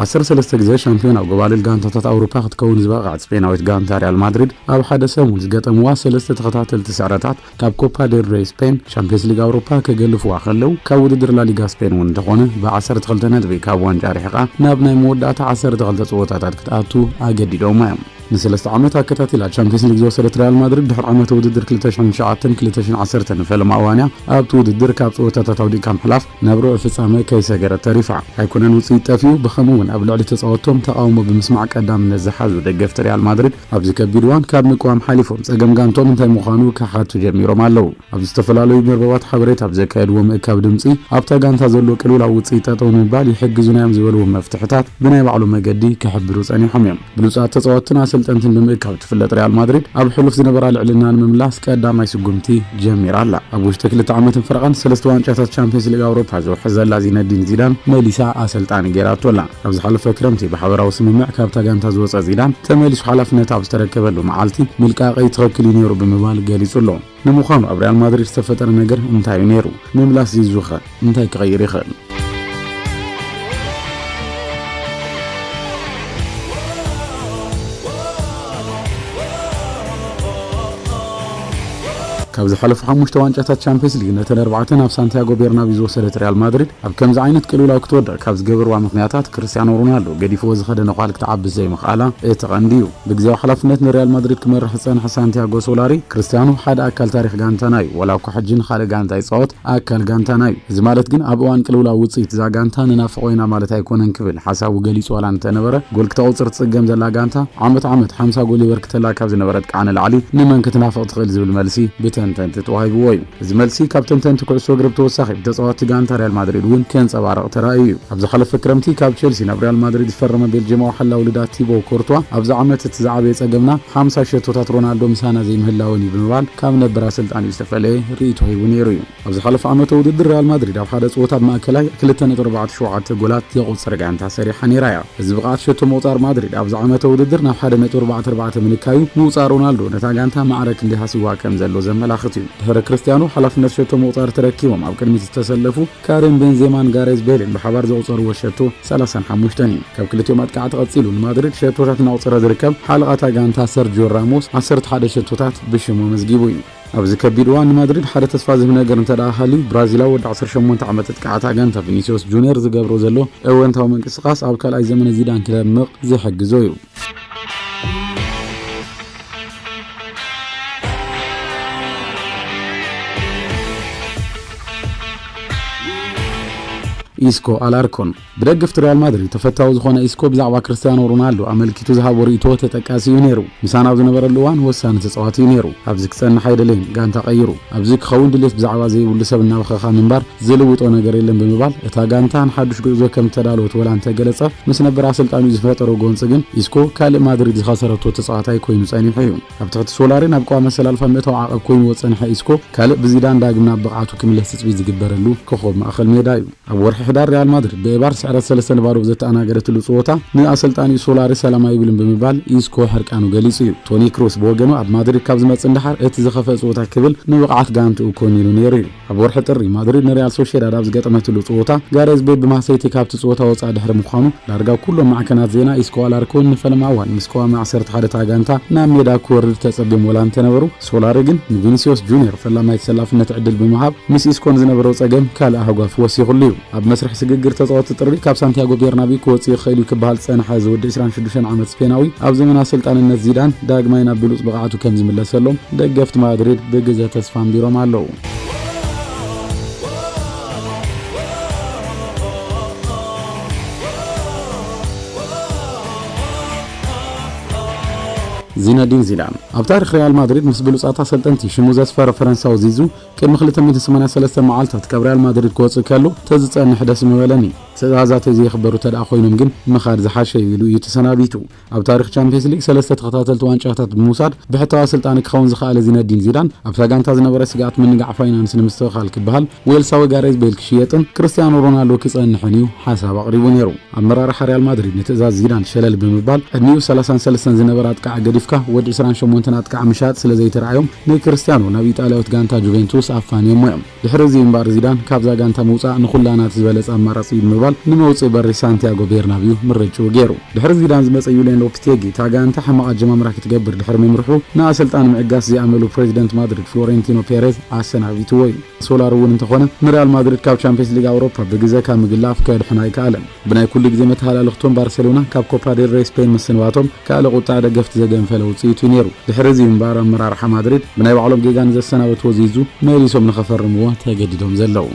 ዓሰርተ ሰለስተ ግዜ ሻምፒዮን ኣብ ጎባልል ጋንታታት ኣውሮፓ ክትከውን ዝበቕዐት ስፔናዊት ጋንታ ሪያል ማድሪድ፣ ኣብ ሓደ ሰሙን ዝገጠምዋ ሰለስተ ተኸታተልቲ ስዕረታት ካብ ኮፓ ዴል ሬይ ስፔን፣ ቻምፒየንስ ሊግ ኣውሮፓ፣ ከገልፍዋ ከለዉ፣ ካብ ውድድር ላሊጋ ስፔን እውን እንተኾነ፣ ብ ዓሰርተ ክልተ ነጥቢ ካብ ዋንጫ ርሒቓ ናብ ናይ መወዳእታ ዓሰርተ ክልተ ጸወታታት ክትኣቱ ኣገዲዶማ እዮም። ንሰለስተ ዓመት ኣከታቲላ ቻምፒየንስ ሊግ ዝወሰደት ሪያል ማድሪድ፣ ድሕሪ ዓመተ ውድድር ክልተ ሽሕን ትሽዓተን ክልተ ሽሕን ዓሰርተን ፈለማ እዋንያ ኣብቲ ውድድር ካብ ጸወታታት ኣውዲቕካ ምሕላፍ ናብ ሩብ ፍጻመ ከይሰገረት ተሪፋ። ኣይኮነን ውጽኢት ጠፊኡ፣ ብኸምኡ እውን ኣብ ልዕሊ ተጻወትቶም ተቓውሞ ብምስማዕ ቀዳምነት ዝሓዙ ደገፍቲ ሪያል ማድሪድ፣ ኣብዚ ከቢድ እዋን ካብ ምቅዋም ሓሊፎም ጸገም ጋንቶም እንታይ ምዃኑ ክሓቱ ጀሚሮም ኣለዉ። ኣብ ዝተፈላለዩ መርበባት ሓበሬታ ኣብ ዘካየድዎ ምእካብ ድምጺ፣ ኣብታ ጋንታ ዘሎ ቅልውላው ውጽኢት ጠጠው ንምባል ይሕግዙና እዮም ዝበልዎም መፍትሕታት ብናይ ባዕሉ መገዲ ክሕብሩ ጸኒሖም እዮም። ብሉጻት ተጻወትትን ኣሰልጠንትን ብምእካብ ትፍለጥ ሪያል ማድሪድ፣ ኣብ ሕሉፍ ዝነበራ ልዕልና ንምምላስ ቀዳማይ ስጉምቲ ጀሚራ ኣላ። ኣብ ውሽጢ ክልተ ዓመትን ፈረቓን ሰለስተ ዋንጫታት ቻምፒየንስ ሊግ ኣውሮፓ ዘውሐዘላ ዚነዲን ዚዳን፣ መሊሳ ኣሰልጣኒ ገይራቶ ኣላ። ኣብ ዝሓለፈ ክረምቲ ብሓበራዊ ስምምዕ ካብታ ጋንታ ዝወጸ ዚዳን፣ ተመሊሱ ሓላፍነት ኣብ ዝተረከበሉ መዓልቲ፣ ምልቃቐይ ትኽክል እዩ ነይሩ ብምባል ገሊጹ ኣሎ። ንምዃኑ ኣብ ሪያል ማድሪድ ዝተፈጠረ ነገር እንታይ እዩ ነይሩ? ምምላስ ዚዙኸ እንታይ ክቐይር ይኽእል? ካብ ዝሓለፉ ሓሙሽተ ዋንጫታት ቻምፒየንስ ሊግ ነተን ኣርባዕተን ኣብ ሳንቲያጎ ቤርናቢው ዝወሰደት ሪያል ማድሪድ፣ ኣብ ከምዚ ዓይነት ቅልውላው ክትወድቕ ካብ ዝገበርዋ ምኽንያታት፣ ክርስትያኖ ሮናልዶ ገዲፍዎ ዝኸደ ነዃል ክትዓቢ ዘይምኽኣላ እቲ ቀንዲ እዩ። ብግዜያዊ ሓላፍነት ንሪያል ማድሪድ ክመርሕ ዝጸንሐ ሳንቲያጎ ሶላሪ፣ ክርስትያኖ ሓደ ኣካል ታሪኽ ጋንታና እዩ፣ ዋላ እኳ ሕጂ ንኻልእ ጋንታ ይጻወት፣ ኣካል ጋንታና እዩ። እዚ ማለት ግን ኣብ እዋን ቅልውላው ውጽኢት እዛ ጋንታ ንናፍቖ ኢና ማለት ኣይኮነን ክብል ሓሳቡ ገሊጹ ዋላ እንተነበረ፣ ጎል ክተቑጽር ትጽገም ዘላ ጋንታ፣ ዓመት ዓመት ሓምሳ ጎል የበርክተላ ካብ ዝነበረት ቃዕ ንላዕሊ ንመን ክትናፍቕ ትኽእል ዝብል መልሲ ብተንተንቲ ተዋሂብዎ እዩ። እዚ መልሲ ካብ ተንተንቲ ኩዕሶ እግሪ ብተወሳኺ ብተጻወትቲ ጋንታ ሪያል ማድሪድ እውን ከንጸባርቕ ተራእዩ እዩ። ኣብ ዝሓለፈ ክረምቲ ካብ ቸልሲ ናብ ሪያል ማድሪድ ዝፈረመ ቤልጅማዊ ሓላው ልዳ ቲቦ ኮርቷ፣ ኣብዚ ዓመት እቲ ዝዓበየ ጸገምና ሓምሳ ሸቶታት ሮናልዶ ምሳና ዘይምህላወን እዩ ብምባል ካብ ነበር ኣሰልጣኒኡ ዝተፈለየ ርእይቶ ሂቡ ነይሩ እዩ። ኣብ ዝሓለፈ ዓመተ ውድድር ሪያል ማድሪድ ኣብ ሓደ ጸወታ ብማእከላይ ክልተ ነጥቢ ኣርባዕተ ሸውዓተ ጎላት ዘቑጽር ጋንታ ሰሪሓ ነይራ እያ። እዚ ብቕዓት ሸቶ ምቑጻር ማድሪድ ኣብዚ ዓመተ ውድድር ናብ ሓደ ነጥቢ ኣርባዕተ ኣርባዕተ ምንካዩ፣ ምውጻእ ሮናልዶ ነታ ጋንታ ማዕረ ክንደይ ሃስይዋ ከም ዘሎ ዘመላኽት እዩ። ድሕሪ ክርስትያኖ ሓላፍነት ሸቶ ምቑጻር ተረኪቦም ኣብ ቅድሚት ዝተሰለፉ ካሪም ቤንዜማን ጋሬዝ ቤልን ብሓባር ዘቑጸርዎ ሸቶ ሰላሳን ሓሙሽተን እዩ። ካብ ክልቲኦም ኣጥቃዕቲ ቀጺሉ ንማድሪድ ሸቶታት እናቑጸረ ዝርከብ ሓለቓ እታ ጋንታ ሰርጂዮ ራሞስ ዓሰርተ ሓደ ሸቶታት ብሽሙ ኣመዝጊቡ እዩ። ኣብዚ ከቢድ እዋን ንማድሪድ ሓደ ተስፋ ዝህብ ነገር እንተ ደኣ ሃልዩ፣ ብራዚላዊ ወዲ ዓሰርተ ሸሞንተ ዓመት ኣጥቃዕታ ጋንታ ቪኒሲዮስ ጁንየር ዝገብሮ ዘሎ እወንታዊ ምንቅስቓስ ኣብ ካልኣይ ዘመነ ዚዳን ክደምቕ ዝሕግዞ እዩ። ኢስኮ ኣላርኮን ብደገፍቲ ሪያል ማድሪድ ተፈታዊ ዝኾነ ኢስኮ ብዛዕባ ክርስትያኖ ሮናልዶ ኣመልኪቱ ዝሃቦ ርእይቶ ተጠቃሲ እዩ ነይሩ። ምሳና ኣብ ዝነበረሉ እዋን ወሳኒ ተጻዋቲ እዩ ነይሩ። ኣብዚ ክጸንሕ ኣይደለይን፣ ጋንታ ቀይሩ። ኣብዚ ክኸውን ድሌት ብዛዕባ ዘይብሉ ሰብ እናበኸኻ ምንባር ዝልውጦ ነገር የለን ብምባል እታ ጋንታ ንሓዱሽ ጉዕዞ ከም እተዳለወት ወላ እንተገለጸ፣ ምስ ነበር ኣሰልጣኒኡ ዝፈጠሮ ጎንጺ ግን ኢስኮ ካልእ ማድሪድ ዝኸሰረቶ ተጻዋታይ ኮይኑ ጸኒሑ እዩ። ኣብ ትሕቲ ሶላሪ ናብ ቀዋሚ ኣሰላልፋ ምእታው ዓቐብ ኮይንዎ ዝጸንሐ ኢስኮ ካልእ ብዚዳን ዳግም ናብ ብቕዓቱ ክምለስ ትጽቢት ዝግበረሉ ኮኾብ ማእከል ሜዳ እዩ። ኣብ ወርሒ ሕዳር ሪያል ማድሪድ ብኤባር ስዕረት ሰለስተ ንባዶ ብዘተኣናገደትሉ ጸወታ ንኣሰልጣኒኡ ሶላሪ ሰላም ኣይብልን ብምባል ኢስኮ ሕርቃኑ ገሊጹ እዩ። ቶኒ ክሩስ ብወገኑ ኣብ ማድሪድ ካብ ዝመጽእ ንደሓር እቲ ዝኸፍአ ጸወታ ክብል ንብቕዓት ጋንትኡ ኮኒኑ ነይሩ እዩ። ኣብ ወርሒ ጥሪ ማድሪድ ንሪያል ሶሼዳድ ኣብ ዝገጠመትሉ ጸወታ ጋሬዝ ቤል ብማህሰይቲ ካብቲ ጸወታ ወጻኢ ድሕሪ ምዃኑ ዳርጋ ኩሎም ማዕከናት ዜና ኢስኮ ኣላርኮን ንፈለማ እዋን ምስ ቀዋሚ ዓሰርተ ሓደ እታ ጋንታ ናብ ሜዳ ክወርድ ተጸብዮም ወላ እንተነበሩ ሶላሪ ግን ንቪኒሲዮስ ጁንየር ፈላማይ ተሰላፍነት ዕድል ብምሃብ ምስ ኢስኮ ንዝነበሮ ጸገም ካልእ ሃጓፍ ወሲኹሉ እዩ። ኣብ መስርሕ ስግግር ተጻወትቲ ጥሪ ካብ ሳንቲያጎ ቤርናቢው ክወጽእ ይኽእል እዩ ክበሃል ዝጸንሐ እዚ ወዲ ዕስራን ሽዱሽተን ዓመት ስፔናዊ ኣብ ዘመን ኣሰልጣንነት ዚዳን ዳግማይ ናብ ብሉጽ ብቕዓቱ ከም ዝምለሰሎም ደገፍቲ ማድሪድ ብግዘ ተስፋ ኣንቢሮም ኣለዉ። ዚነዲን ዚዳን ኣብ ታሪኽ ሪያል ማድሪድ ምስ ብሉጻት ኣሰልጠንቲ ሽሙ ዘስፈረ ፈረንሳዊ ዚዙ ቅድሚ ክልተ ሚእትን ሰማንያን ሰለስተን መዓልታት ካብ ሪያል ማድሪድ ክወጽእ ከሎ ተዝጸንሕ ደስ ምበለኒ። ትእዛዛተይ ዘይኽበሩ ተደኣ ኮይኖም ግን ምኻድ ዝሓሸ እዩ ኢሉ እዩ ተሰናቢቱ። ኣብ ታሪኽ ቻምፒየንስ ሊግ ሰለስተ ተኸታተልቲ ዋንጫታት ብምውሳድ ብሕታዊ ኣሰልጣኒ ክኸውን ዝኸኣለ ዚነዲን ዚዳን ኣብታ ጋንታ ዝነበረ ስግኣት ምንጋዕ ፋይናንስ ንምስትኽኻል ክበሃል ዌልሳዊ ጋሬዝ ቤል ክሽየጥን ክርስትያኖ ሮናልዶ ክጸንሕን እዩ ሓሳብ ኣቕሪቡ ነይሩ። ኣመራርሓ ሪያል ማድሪድ ንትእዛዝ ዚዳን ሸለል ብምባል ዕድሚኡ ሰላሳን ሰለስተን ዝነበረ ኣጥቃዒ ገዲፉ ካ ወዲ ዕስራን ሸሞንተን ኣጥቃዕ ምሻጥ ስለ ዘይተረኣዮም ንክርስቲያኖ ናብ ኢጣልያዊት ጋንታ ጁቬንቱስ ኣፋንዮሞ እዮም። ድሕሪ እዚ እምበኣር ዚዳን ካብዛ ጋንታ ምውፃእ ንኹላ ናቲ ዝበለፀ ኣማራፂ እዩ ብምባል ንመውፅኢ በሪ ሳንቲያጎ ቤርናቢዩ ምርጭኡ ገይሩ። ድሕሪ ዚዳን ዝመፀ ዩልየን ሎፒቴጊ እታ ጋንታ ሕማቕ ኣጀማምራ ክትገብር ድሕሪ ምምርሑ ንኣሰልጣኒ ምዕጋስ ዘይኣመሉ ፕሬዚደንት ማድሪድ ፍሎሬንቲኖ ፔሬዝ ኣሰናቢትዎ እዩ። ሶላር እውን እንተኾነ ንሪያል ማድሪድ ካብ ቻምፒየንስ ሊግ ኣውሮፓ ብግዘ ካብ ምግላፍ ከድሕን ኣይከኣለን። ብናይ ኩሉ ግዜ መተሃላለኽቶም ባርሴሎና ካብ ኮፓ ዴል ሬይ ስፔን ምስንባቶም ካልእ ቁጣዕ ደገፍቲ ዘገንፈለ ውፅኢት እዩ ነይሩ። ድሕሪ እዚ እምበኣር ኣመራርሓ ማድሪድ ብናይ ባዕሎም ጌጋ ንዘሰናበትዎ ዚዙ መሊሶም ንኸፈርምዎ ተገዲዶም ዘለዉ።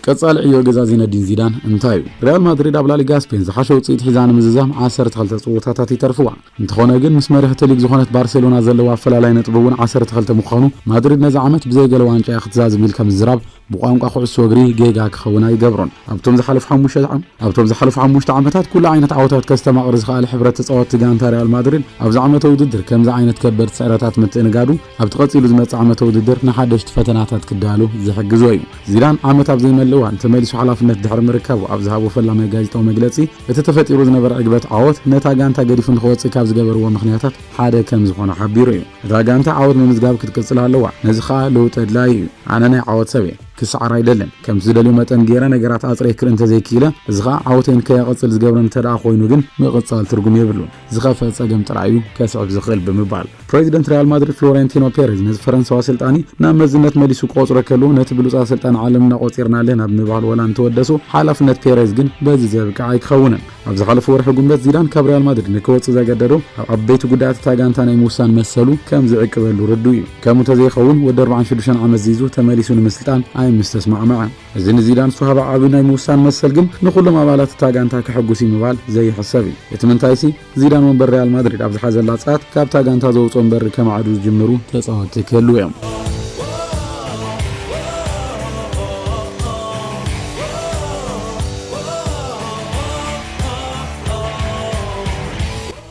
ቀጻሊ ዕዮ ገዛ ዚነዲን ዚዳን እንታይ እዩ? ሪያል ማድሪድ ኣብ ላሊጋ ስፔን ዝሓሸ ውጽኢት ሒዛ ንምዝዛም ዓሰርተ ክልተ ጽውታታት ይተርፍዋ። እንተኾነ ግን ምስ መሪሕቲ ሊግ ዝኾነት ባርሴሎና ዘለዎ ኣፈላላይ ነጥቢ እውን ዓሰርተ ክልተ ምዃኑ ማድሪድ ነዚ ዓመት ብዘይ ገለ ዋንጫ እያ ክትዛዝም ኢልካ ምዝራብ ብቋንቋ ኩዕሶ እግሪ ጌጋ ክኸውን ኣይገብሮን። ኣብቶም ዝሓለፉ ሓሙሽተ ዓም-፣ ኣብቶም ዝሓለፉ ሓሙሽተ ዓመታት ኩሉ ዓይነት ዓወታት ከስተማቕር ዝኸኣለ ሕብረት ተጻወትቲ ጋንታ ሪያል ማድሪድ ኣብዚ ዓመተ ውድድር ከምዚ ዓይነት ከበድቲ ስዕረታት ምትእንጋዱ ኣብቲ ቀጺሉ ዝመጽእ ዓመተ ውድድር ንሓደሽቲ ፈተናታት ክዳሉ ዝሕግዞ እዩ። ዚዳን ዓመት ኣብ ዘይመልእ እዋን ተመሊሱ ሓላፍነት ድሕሪ ምርካቡ ኣብ ዝሃቦ ፈላማይ ጋዜጣዊ መግለጺ፣ እቲ ተፈጢሩ ዝነበረ ዕግበት ዓወት ነታ ጋንታ ገዲፉ ንኽወጽእ ካብ ዝገበርዎ ምኽንያታት ሓደ ከም ዝኾነ ሓቢሩ እዩ። እታ ጋንታ ዓወት ምምዝጋብ ክትቅጽል ኣለዋ፣ ነዚ ኸኣ ለውጢ ኣድላዪ እዩ። ኣነ ናይ ዓወት ሰብ እየ፣ ክሰዓር ኣይደልን። ከምቲ ዝደልዮ መጠን ገይረ ነገራት ኣጽሬ ክርኢ እንተዘይክኢለ፣ እዚ ኸኣ ዓወተይ ንከይቐጽል ዝገብረኒ እንተ ደኣ ኮይኑ ግን ምቕጻል ትርጉም የብሉን። ዝኸፍአ ጸገም ጥራይ እዩ ከስዕብ ዝኽእል ብምባል ፕሬዚደንት ሪያል ማድሪድ ፍሎሬንቲኖ ፔሬዝ ነዚ ፈረንሳዊ ኣሰልጣኒ ናብ መዝነት መሊሱ ክቖጽሮ ከሎ፣ ነቲ ብሉጽ ኣሰልጣኒ ዓለም እናቖጺርና ኣለና ብምባል ወላ እንተወደሱ፣ ሓላፍነት ፔሬዝ ግን በዚ ዘብቅዕ ኣይክኸውንን። ኣብ ዝሓለፈ ወርሒ ጉንበት ዚዳን ካብ ሪያል ማድሪድ ንክወጽእ ዘገደዶ ኣብ ዓበይቲ ጉዳያት እታ ጋንታ ናይ ምውሳን መሰሉ ከም ዝዕቅበሉ ርዱእ እዩ። ከምኡ እንተዘይኸውን ወዲ ኣርባዓን ሽዱሽተን ዓመት ዚዙ ተመሊሱ ንምስልጣን ኣይምስተስማዕመዐን። እዚ ንዚዳን ዝተዋህበ ዓቢ ናይ ምውሳን መሰል ግን ንኹሎም ኣባላት እታ ጋንታ ከሐጉስ እዩ ምባል ዘይሕሰብ እዩ። እቲ ምንታይሲ ዚዳን ወንበር ሪያል ማድሪድ ኣብ ዝሓዘላ ጸኣት ካብታ ጋንታ ዘውጽኦም በሪ ከማዕዱ ዝጅምሩ ተጻወትቲ ክህልዉ እዮም።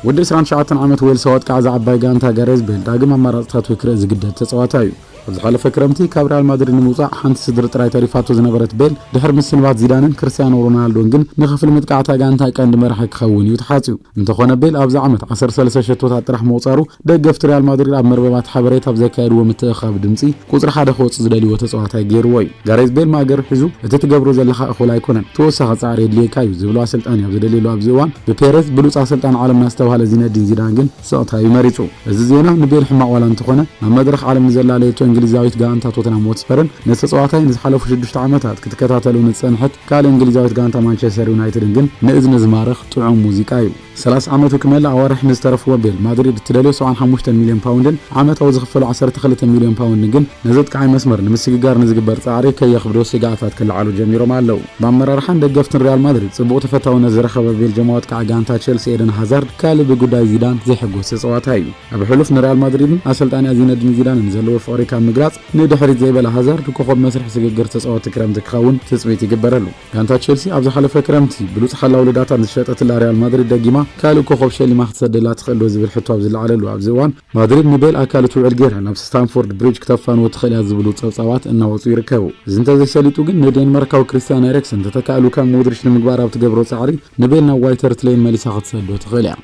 ወዲ ዕስራን ትሽዓተን ዓመት ዌልሳዊ ኣጥቃዕ እዛ ዓባይ ጋንታ ጋሬዝ ቤል ዳግም ኣማራጽታቱ ክርኢ ዝግደድ ተጻዋታይ እዩ። ኣብ ዝሓለፈ ክረምቲ ካብ ሪያል ማድሪድ ንምውጻእ ሓንቲ ስድሪ ጥራይ ተሪፋቶ ዝነበረት ቤል፣ ድሕሪ ምስንባት ዚዳንን ክርስቲያኖ ሮናልዶን ግን ንክፍሊ ምጥቃዕታ ጋንታ ቀንዲ መራሒ ክኸውን እዩ ተሓጽዩ። እንተኾነ ቤል ኣብዚ ዓመት ዓሰርተ ሰለስተ ሸቶታት ጥራሕ ምቑጻሩ፣ ደገፍቲ ሪያል ማድሪድ ኣብ መርበባት ሓበሬታ ኣብ ዘካየድዎ ምትእኽኻብ ድምጺ ቁጽሪ ሓደ ክወጽእ ዝደልይዎ ተጻዋታይ ገይርዎ እዩ። ጋሬዝ ቤል ማእገር ሒዙ፣ "እቲ ትገብሮ ዘለኻ እኹል ኣይኮነን፣ ተወሳኺ ጻዕሪ የድልየካ እዩ" ዝብሎ ኣሰልጣኒ ኣብ ዝደልየሉ ኣብዚ እዋን፣ ብፔሬዝ ብሉጽ ኣሰልጣኒ ዓለምና ዝተባህለ ዚነዲን ዚዳን ግን ስቕታ እዩ መሪጹ። እዚ ዜና ንቤል ሕማቕ ዋላ እንተኾነ፣ ናብ መድረኽ ዓለም ንዘላለየቶ እንግሊዛዊት ጋንታ ቶተንሃም ሆትስፐርን ነቲ ተጻዋታይ ንዝሓለፉ ሽዱሽተ ዓመታት ክትከታተሉ ንዝጸንሐት ካልእ እንግሊዛዊት ጋንታ ማንቸስተር ዩናይትድን ግን ንእዝኒ ዝማርኽ ጥዑም ሙዚቃ እዩ። ሰላሳ ዓመቱ ክመልእ ኣዋርሕ ንዝተረፍዎ ቤል ማድሪድ እትደልዮ ሰብዓን ሓሙሽተን ሚልዮን ፓውንድን ዓመታዊ ዝኽፈሎ ዓሰርተ ክልተ ሚልዮን ፓውንድን ግን ነዚ ኣጥቃዓይ መስመር ንምስግጋር ንዝግበር ጻዕሪ ከየኽብዶ ስግኣታት ክለዓሉ ጀሚሮም ኣለዉ። ብኣመራርሓን ደገፍትን ሪያል ማድሪድ ጽቡቕ ተፈታውነት ዝረኸበ ቤልጅማዊ ኣጥቃዒ ጋንታ ቸልሲ ኤደን ሃዛርድ ካልእ ብጉዳይ ዚዳን ዘይሕጎስ ተጻዋታይ እዩ። ኣብ ሕሉፍ ንሪያል ማድሪድን ኣሰልጣኒኣ ዚነዲን ዚዳንን ዘለዎ ፍቕሪ ካብ ምግላጽ ንድሕሪት ዘይበለ ሃዛርድ ኮኾብ መስርሕ ስግግር ተጻወቲ ክረምቲ ክኸውን ትጽቢት ይግበረሉ። ጋንታ ቸልሲ ኣብ ዝሓለፈ ክረምቲ ብሉጽ ሓላው ልዳታ ንዝሸጠትላ ሪያል ማድሪድ ደጊማ ካልእ ኮኾብ ሸሊማ ክትሰደላ ትኽእል ዶ ዝብል ሕቶ ኣብ ዝለዓለሉ ኣብዚ እዋን፣ ማድሪድ ንቤል ኣካል እቲ ውዕል ገይራ ናብ ስታንፎርድ ብሪጅ ክተፋንዎ ትኽእል እያ ዝብሉ ጸብጻባት እናወጹ ይርከቡ። እዚ እንተዘይሰሊጡ ግን ንዴንማርካዊ ክሪስቲያን ኤሪክሰን ተተካኢ ሉካ ሞድሪች ንምግባር ኣብ ትገብሮ ጻዕሪ ንቤል ናብ ዋይት ሃርት ሌን መሊሳ ክትሰዶ ትኽእል እያ።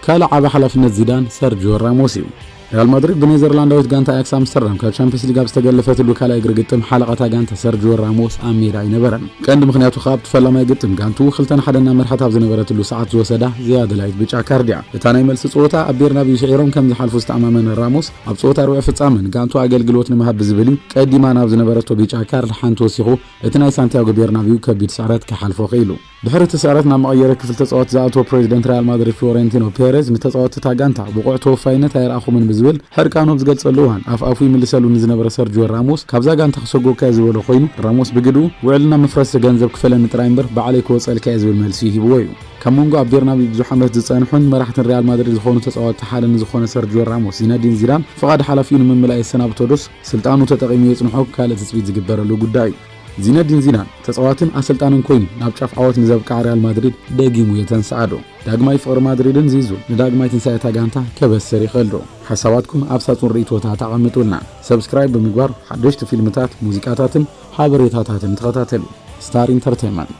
ካልእ ዓቢ ሓላፍነት ዚዳን ሰርጂዮ ራሞስ እዩ። ሪያል ማድሪድ ብኔዘርላንዳዊት ጋንታ ኣያክስ ኣምስተርዳም ካብ ቻምፒየንስ ሊግ ኣብ ዝተገለፈትሉ ካልኣይ እግሪ ግጥም ሓለቓታ ጋንታ ሰርጂዮ ራሞስ ኣብ ሜዳ ኣይነበረን። ቀንዲ ምኽንያቱ ከኣ ኣብቲ ፈላማይ ግጥም ጋንትኡ ክልተ ንሓደ እናመርሐት ኣብ ዝነበረትሉ ሰዓት ዝወሰዳ ዘይኣደላይት ብጫ ካርድ እያ። እታ ናይ መልሲ ጸወታ ኣብ ቤርናቢዩ ስዒሮም ከም ዝሓልፉ ዝተኣማመነ ራሞስ፣ ኣብ ጸወታ ርብዒ ፍጻመ ንጋንትኡ ኣገልግሎት ንምሃብ ብዝብል እዩ ቀዲማ ናብ ዝነበረቶ ብጫ ካርድ ሓንቲ ወሲኹ እቲ ናይ ሳንቲያጎ ቤርናቢዩ ከቢድ ስዕረት ክሓልፎ ክኢሉ። ድሕሪ እቲ ስዕረት ናብ መቐየሪ ክፍሊ ተጻወትቲ ዝኣተወ ፕሬዚደንት ሪያል ማድሪድ ፍሎሬንቲኖ ፔሬዝ ንተጻወትቲ እታ ጋንታ ብቑዕ ተወፋይነት ኣይረኣኹምን ብዝብል ሕርቃኑ ኣብ ዝገልጸሉ እዋን ኣፍ ኣፉ ይምልሰሉ ንዝነበረ ሰርጂዮ ራሞስ ካብዛ ጋንታ ክሰጎካ እየ ዝበሎ ኮይኑ ራሞስ ብግድኡ ውዕልና ምፍረስ ገንዘብ ክፈለኒ ጥራይ እምበር ባዕለይ ክወጸልካ እየ ዝብል መልሲ ሂብዎ እዩ። ካብ መንጎ ኣብ ቤርናቢዩ ብዙሕ ዓመት ዝጸንሑን መራሕትን ሪያል ማድሪድ ዝኾኑ ተጻወትቲ ሓደ ንዝኾነ ሰርጂዮ ራሞስ ዚነዲን ዚዳን ፍቓድ ሓላፊኡ ንምምላእ የሰናብቶ ዶስ ስልጣኑ ተጠቒሙ የጽንሖ ካልእ ትጽቢት ዝግበረሉ ጉዳይ እዩ። ዚነዲን ዚዳን ተጻዋትን ኣሰልጣንን ኮይኑ ናብ ጫፍ ዓወት ንዘብቅዓ ሪያል ማድሪድ ደጊሙ የተንስኣ ዶ? ዳግማይ ፍቕሪ ማድሪድን ዚዙ ንዳግማይ ትንሳኤ እታ ጋንታ ከበስር ይኽእል ዶ? ሓሳባትኩም ኣብ ሳጹን ርእይቶታት ኣቐምጡልና። ሰብስክራይብ ብምግባር ሓደሽቲ ፊልምታት፣ ሙዚቃታትን ሓበሬታታትን ተኸታተሉ። ስታር ኢንተርቴይንመንት።